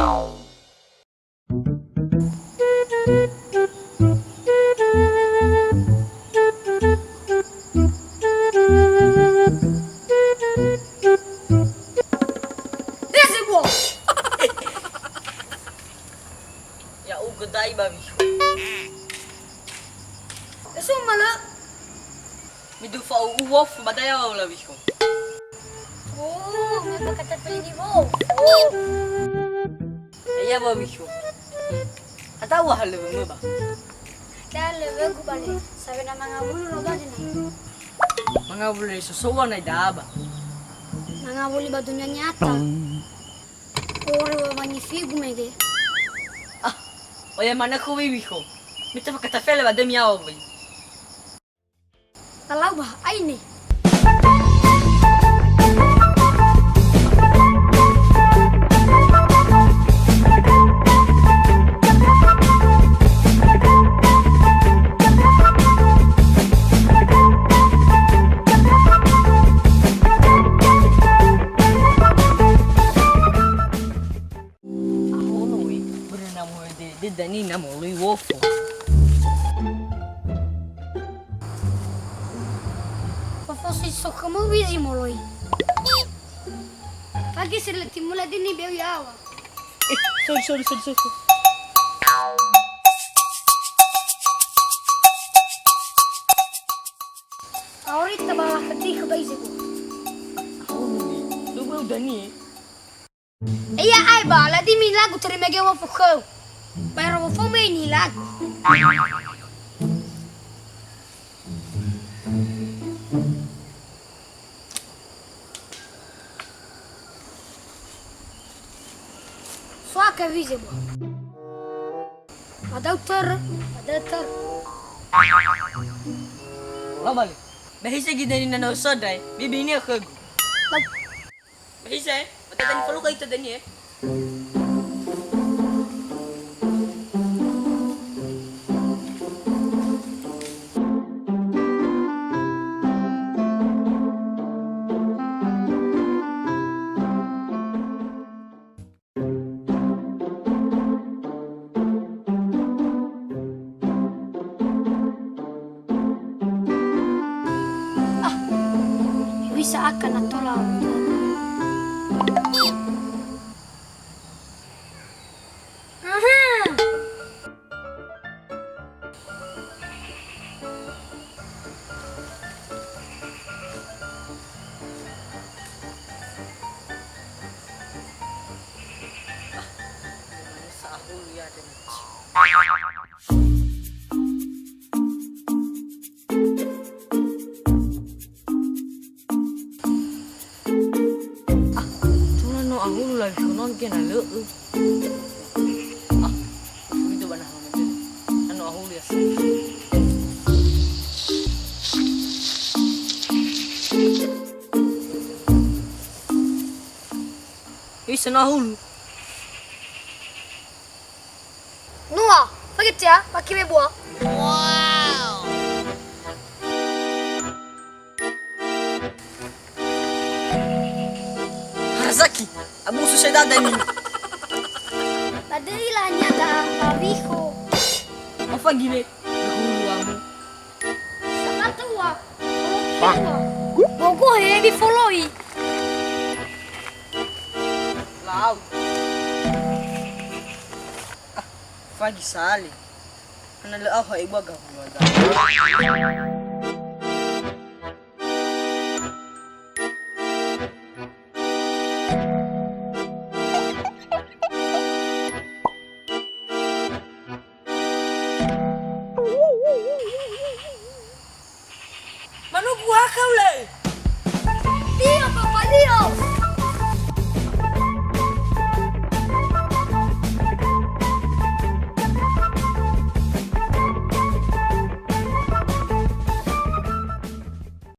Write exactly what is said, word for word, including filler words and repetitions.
Ese gua. Ya'ugö da'i ba wiho. Esu malö. Midu fa'u'u wofu ba daya wa ula wiho. Oh, me bakata pelini wofu. Iya ba wiho. Atau halöwömö ba. Da halöwögu bale, sabena mangawulu lo ba dena. Mangawulu le sosowa nai da ba. Mangawuli ba dunia nyata. Ore wa wangi figu mege. Ah, oya mana ku wiwi ho. Mita fakatafele ba demi awa wi. Lalau ba, aine. Ahonoi, börö na möi de, de dania na moloi wofo. Wofo si so khömö wizi moloi. Pagi si leti mula dini beu yawa. Eh, sorry, sorry, sorry, sorry. Aori tabala hati khöda izi bu. Ahonoi, lu beu dania. Iya, ai ba, ladi mi lagu terima ge wofo khöu. Bayar wofo me ini lagu. Soa ke wize bu. Adau ter, ada ter. Labali. Bahisa gidani nana usadai, bibi ini aku. Bahisa, eh? Mata tani perlu kau itu tani, eh? Ah, bisa akan atau lah. Aha. Ah, tola no ahulu lagi konon ke na lö'ö. Ah, itu bana hama dulu. Anu ahulu ya. Bisa no ahulu. Nua, paget ya, pakai bebua. Wow. Harazaki, abu susah dada ini. Padahal hanya ada Riho. Apa gile? Dahulu abu. Sakatua. Bogo he di foloi. Lau. Ah, fagi sali. Ana lö au ha ibua gahulu ada.